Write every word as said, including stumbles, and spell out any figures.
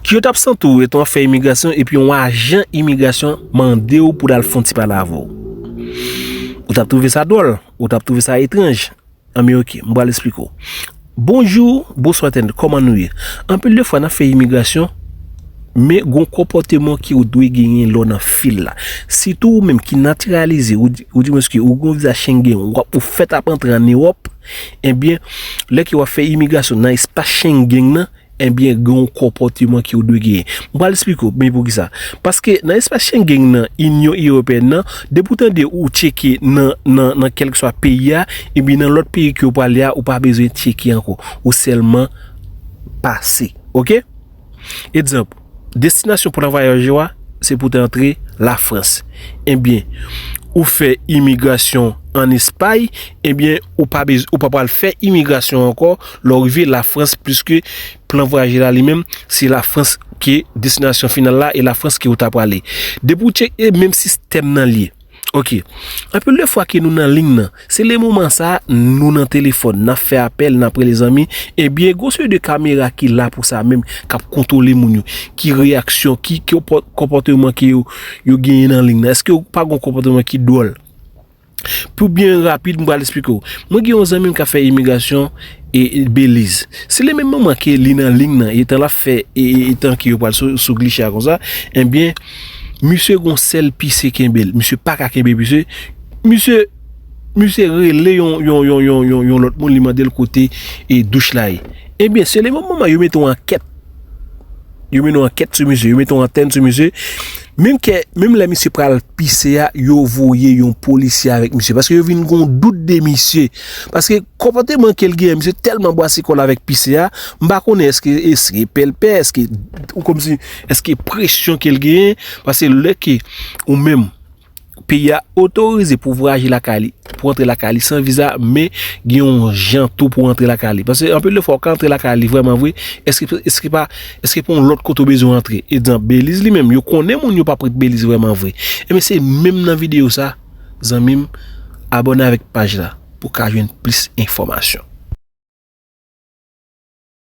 Ki w t ap santi w etan w ap fè imigrasyon epi yon ajan imigrasyon mande w pou l al fè yon ti pale avè w? Ou t ap twouve sa dwòl? Ou t ap twouve sa etranj? Anben oke, m pral esplike w. Bonjou, bonswa entènèt, kòman nou ye? Anpil de fwa n ap fè imigrasyon, men gon konpòteman ke w dwe genyen lè w nan fil la. Sitou ou menm ki natiralize, ou di, ou di mwen ke ou gon viza Schengen, w ap, ou fèt ap antre ann Ewòp, ebyen, lè ke w ap fè imigrasyon nan espas Schengen nan, ebyen, gen yon konpòteman ke w dwe genyen. M pral esplike w, men poukisa. Paske nan espas Schengen nan, Inyon Ewopeyèn nan, depi w tande ou tcheke nan, nan, nan kèlkeswa peyi a, ebyen, nan lòt peyi ke w prale a, ou pa bezwen tcheke ankò. Ou sèlman pase. Oke? Egzanp, destinasyon plan vwayaj ou a, se pou te antre Lafrans. Ebyen, ou fè imigrasyon ann Espay, ebyen, ou pa bez-, ou pa pral fè imigrasyon ankò lè w rive Lafrans, pliske plan vwayaj la li menm, se Lafrans ki destinasyon final la, e Lafrans ke ou ta prale. Depi w tcheke, e menm sistèm nan li ye. Oke. Anpil de fwa ke nou nan liy nan, se le moman sa a, nou nan telefòn, n ap fè apèl, n ap rele zanmi, ebyen, gon seri de kamera ki la pou sa menm, k ap kontwole moun yo, ki reyaksyon, ki, ki konpò-, konpòteman ke yo, yo genyen nan liy nan. Èske ou pa gon konpòteman ki dwòl? Pou byen rapid, m pral esplike w. Mwen gen yon zanmi m k ap fè imigrasyon e, e Beliz. Se le menm moman ke li nan liy nan, etan l ap fè, e, e, etan ke yo pral sou, sou gliche a konsa, ebyen, misye gon sèl pise kenbe l. Misye pa ka kenbe pise. Misye, misye rele yon, yon, yon, yon, yon, yon lòt moun, li mande l kote e douch la ye. Ebyen, se le menm moman yo mete yon ankèt. Yo mennen yon ankèt sou misye, yo mete yon antèn sou misye. Menm ke, menm lè misye pral pise a, yo voye yon polisye avèk misye. Paske yo vin gon dout de misye. Paske konpòteman ke l genyen, misye tèlman bwase kò l avèk pise a, m pa konnen èske, èske pèlpè, èske, ou kòmsi, èske presyon ke l genyen, paske lè ke ou menm, peyi a otorize pou vwayaje lakay li, pou antre lakay li san viza, men gen yon jan tou pou antre lakay li. Paske anpil de fwa, ou ka antre lakay li vrèman vre, èske, èske pa, èske pa yon lòt kote ou bezwen antre? Egzanp, Beliz li menm, yo konnen moun yo p ap ret Beliz vrèman vre. Ebyen, se menm nan videyo sa, zanmi m, abòne avèk paj la pou w ka jwenn plis enfòmasyon.